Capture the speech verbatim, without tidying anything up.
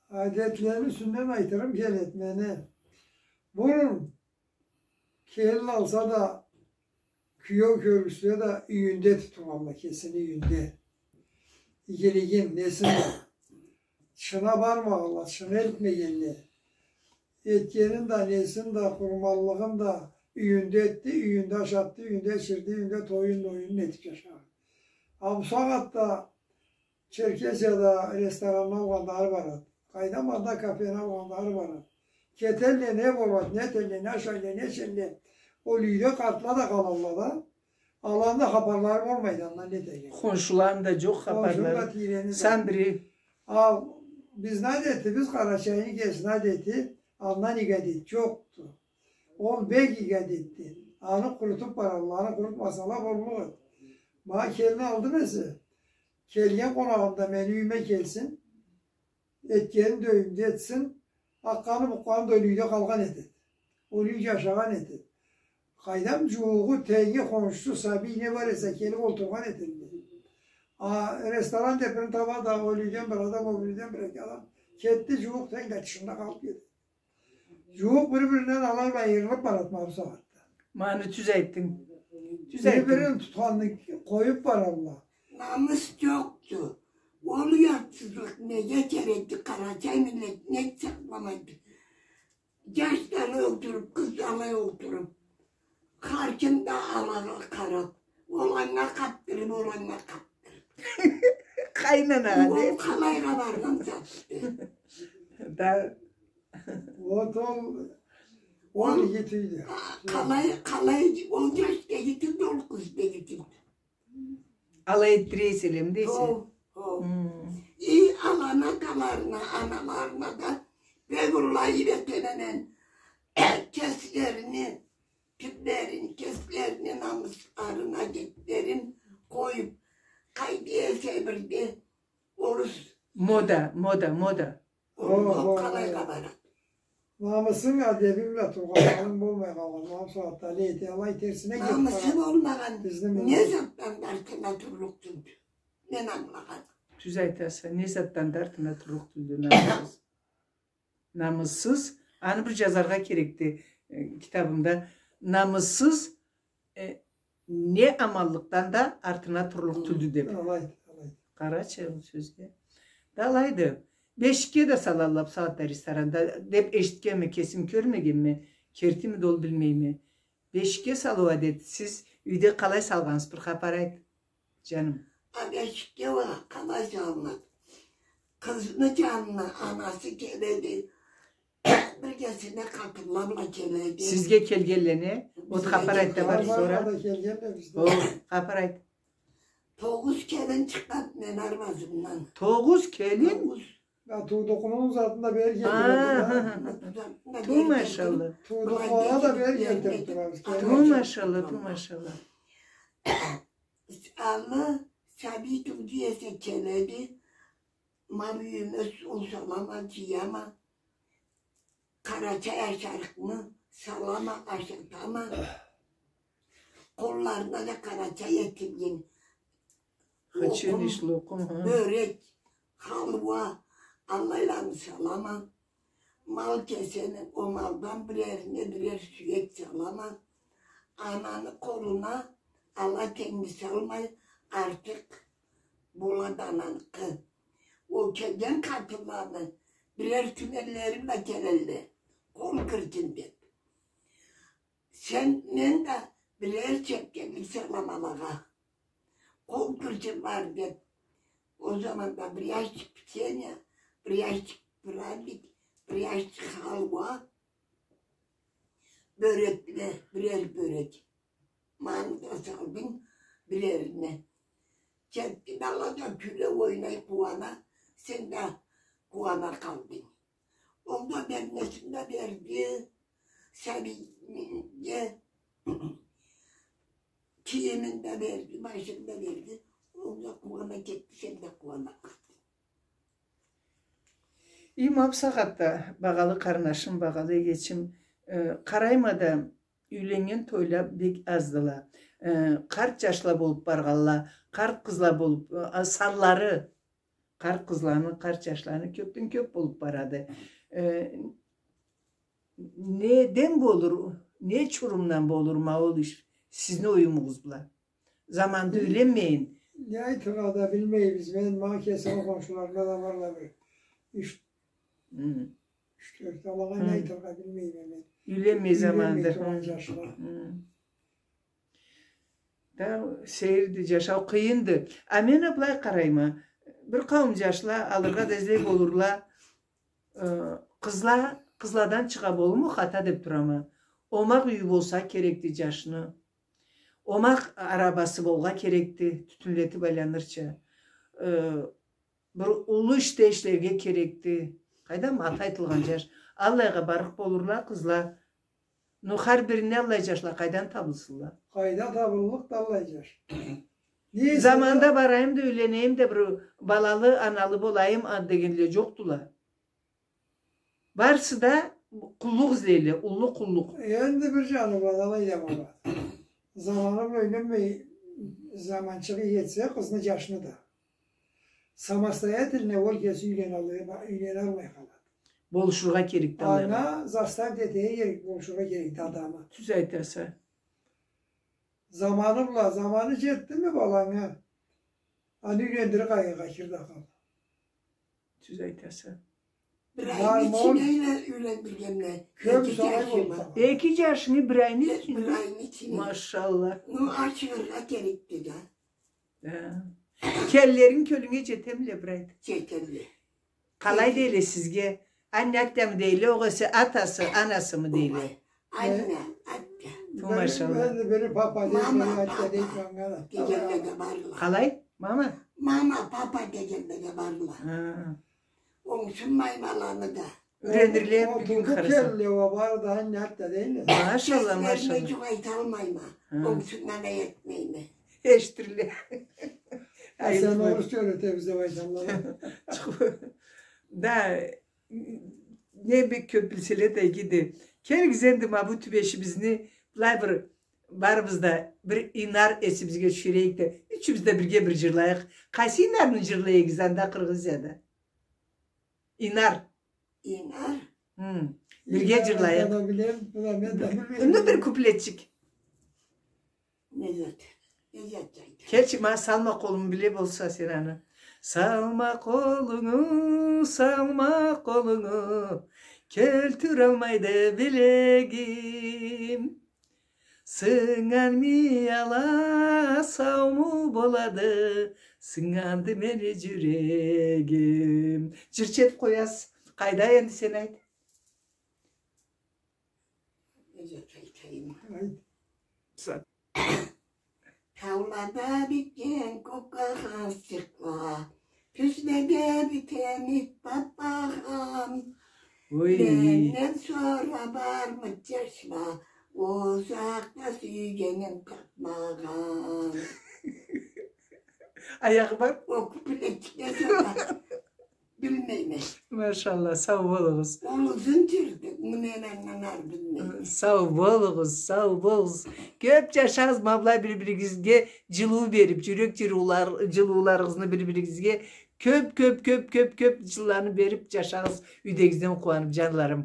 Адетлени юсюнден айтырым келеди мени. Бурун келин алса да, киеу кёргюзсе да, юйюнде тутургъанла кесини, юйюнде. Игилигин, несин да. Тышына бармагъанла, тышына элтмегенле. Этгенин да, несин да, къурманлыгъын да юйюнде этди, юйюнде ашатды, юйюнде ичирди, юйюнде тоюн, оюнун этип жашагъан. А бусагъатда Черкесияда ресторанны алгъанлары барады. Къайдам, анда кафени алгъанлары барады. Кетелле, не болады, не этелле, не ашайла, не ичелле. Ол юйде къартла да къалалла да. Аланы да хапарлары болмайды, андан не этелле. Хоншуланы да жокъ хапарлары. Хоншуну да тийрени да. Сен бири. А бизни адетибиз, къарачайны кесини адети, андан иги адет жокъду. Ол бек иги адетди. Аны къурутуп баралла, аны къурутмасала боллукъ эди. Ма келин алдым эсе, келген къонагъым да мени юйюме келсин, этгенин да юйюнде этсин, акъгъаны-букъгъаны да ол юйде къалгъан этеди. Ол юй жашагъан этеди. Къайдам, жууугъу, тенги, хоншусу, сабий не бар эсе келип олтургъан этеди. А ресторан деп бирин таба да, ол юйден бир адам, ол юйден бир эки адам кетди, жууукъ тенг да тышында къалып кетеди. Жууукъ бир-биринден алай бла айырылып барады ма бусагъатда. Ма аны тюз айтдынг. Тюз айтдынг. Бир-бирин тутханны къоюп баралла. Намыс жокъду. Ол уятсызлыкъ неге керекди? Къарачай миллет не сакъламайды? Жашланы ёлтюрюп, къызланы ёлтюрюп, хар ким да алагъа къарап, ол анга къатдырып, ол анга къатдырып. Къайнанагъа. Ол къалайгъа баргъан затды? Да. Вот ол, ол, ол иги тюйюлдю. Къалай, къалай, ол жаш да иги тюйюлдю, ол къыз да иги тюйюлдю. Алай этдире эселе, дейсе. Хо, хо. Хм. И аланы аталарына, аналарына да бек уллу айып этеме мен. Кеслерини, типлерин, кеслерини намысларын, адетлерин къоюп, къайда эсе бирде орус. Мода, мода, мода. Ол, ол къалайгъа барады? Намысынг, адебинг бла тургъанларынг болмай къалгъан, ма бусагъатда алай эте, алай терсине кетип барады. Намысы болмагъан не затдан да артына турлукъ тюлдю? Мен англагъаным. Тюз айтаса, не затдан да артына турлукъ тюлдю намыссыз. Намыссыз, аны бир жазаргъа керекди, э, китабымда. Намыссыз, э, не аманлыкъдан да артына турлукъ тюлдю деп. Алайды, алайды. Къарачы ол сёзге. Да алайды. Бешикге да салалла бусагъатда ресторанда деп эшитгенме, кесим кёрмегенме, кертими да ол билмейме. Бешикге салыу адет сиз юйде къалай салгъансыз, бир хапар айт, жаным. А бешикге уа къалай салынады? Къызны жанына анасы келеди. Биргесине къатынла бла келеди. Сизге келгенлени, ол хапар айт да бар, сора. О, хапар айт. Тогъуз келин чыкъгъан мени арбазымдан. Тогъуз келин? Тогъуз. Я, туудукъунун затын да бери келтире. Туу, машалла. Туудукълагъа да бери келтирип турабыз. Туу, машалла, туу, машалла. Аны сабий тууду эсе келеди. Ма бюйюме суу салама, жыяма. Къарачай ашарыкъны салама, ашатама. Къолларына да къарачай этилген. Хычын иш, локум, хы. Бёрек, халыуа, аллайланы салама. Мал кесеме, ол малдан бирерине бирер сюек салама. Ананы къолуна ала тенги салмай, артыкъ болады ананыкъы. Ол келген къатынланы бирер тюменлери бла келелле, къол кирчин деп. Сен, мен да бирер чепкенлик салама алагъа. Къол кирчин бар деп. Ол заманда бир ящик печенье, бир ящик праник, бир ящик халыуа, бёрекле, бирер бёрек. Ма аны да салдынг бирерине. Кетди, ала да кюле, ойнай, къууана, сен да къууана къалдынг. Ол да бермесин да берди, сабийге кийимин да берди, башын да берди. Ол да къууана кетди, сен да къууана къалдынг. Ма бусагъатда, багъалы къарнашым, багъалы эгечим, э, къарайма да, юйленнген тойла бек аздыла. Э, къарт жашла болуп баргъанла, къарт къызла болуп, э, санлары Къарт къызланы, къарт джашланы кёбден кёб болуб барады. Э, неден болур, не чурумдан болур ма ол иш, сизни оюмугъуз бла? Заманда юйленмейин. Не айтыргъа да билмейбиз. Мен, ма кесими хоншуларымда да барла бир юч, юч-тёрт, ала не айтыргъа билмейме мен. Юйленмей заманда. Юйленмей тургъан джашла. Да, сейирди, джашау къыйынды. А мен а былай къарайма. Бир къауум джашла алыргъа да излей болурла. Э, къызла, къызладан чыгъа болурму хата деб турама. Омакъ юйю болса керекди джашны. Омакъ арабасы болургъа керекди, тютюнлетиб айланырча. Э, бир уллу ишде ишлерге керекди. Къайдам, аты айтылгъан джаш. Аллайгъа барыкъ болурла къызла. Но хар бирине аллай джашла къайдан табылсынла? Къайдан табыллыкъды аллай джаш? Заманда барайым да юйленейим да бир балалы, аналы болайым а дегенле джокъдула. Барысы да къуллукъ излейле, уллу къуллукъ. Энди бир джаны бла да алай да болады. Заманы бла юйленмей, заманчыгъы джетсе, къызны, джашны да. Самостоятельно ол кеси юйленалмай, юйленалмай къалады. Болушургъа керекди алай. Ана заставить этерге керек, болушургъа керекди адамы. Тюз айтаса. Заманы бла, заманы джетдими баланга, аны юйлендирирге къайгъыгъа кир да къал. Тюз айтаса. Бир айны ичинде юйлендиргенме. Кёбюсю алай болду. Эки джашынгы бир айны ичинде? Бир айны ичинде. Машалла. Ну, ачыгъыргъа керекди да. Да. Келинлеринг кёлюнге джетемиле бир айда? Джетелле. Къалай дейле сизге? Анне, атямы дейле, огъесе атасы, анасымы дейле? Анне, атя. Ту, машалла. Бири папа дейди, бири атя дейди манга да. Дегенле да барла. Къалай? Мама? Мама, папа дегенле да барла. Хы. Онгсунмайма аланы да. Юйренирге бир кюн къараса. Келинле уа бары да анне, атя дейле. Машалла, машалла. Кеслерине джукъ айталмайма. Хы. Онгсуннга да этмейме. Эшитирле. А сен орусча юйретебиз деб айталла. Да, не бек кёб билселе да игиди. Келигиз энди ма бу тюбешибизни былай бир барыбыз да бир Инар эсибизге тюшюрейик да, ючюбюз да бирге бир джырлайыкъ. Къайсы Инарны джырлайыгъыз анда Къыргъызияда? Инар. Инар. Хы. Бирге джырлайыкъ. Инар да билем, бу да мен да билмейме. Энди бир куплетчик. Не зат? Не зат айтайым? Келчи, ма, салма къолунгу биле болса сен аны. Салма къолунгу, салма къолунгу, кёлтюралмайды билегим. Сыннган мияла сауму болады, сыннганды мени джюрегим. Джырчы этиб къоясыз. Къайда энди сен айт. Не зат айтайым? Айт. Таулада битген кёк къаргъанчыкъла, тюзледе битген ит паппагъан. Ой. Менден сора бармы джашла, узакъда сюйгенин тапмагъан. Аягъы бар? Окъуп биле чыгъа. Билмейме. Машалла, сау болугъуз. Ол узун джырды, муну мен андан ары билмейме. Сау болугъуз, сау болугъуз. Кёп джашагъыз, ма былай бир-биригизге джылыу берип, джюрек джылыулар-, джылыуларыгъызны бир-биригизге кёп, кёп, кёп, кёп, кёп джылланы берип джашагъыз, юйдегизден къууанып, джанларым.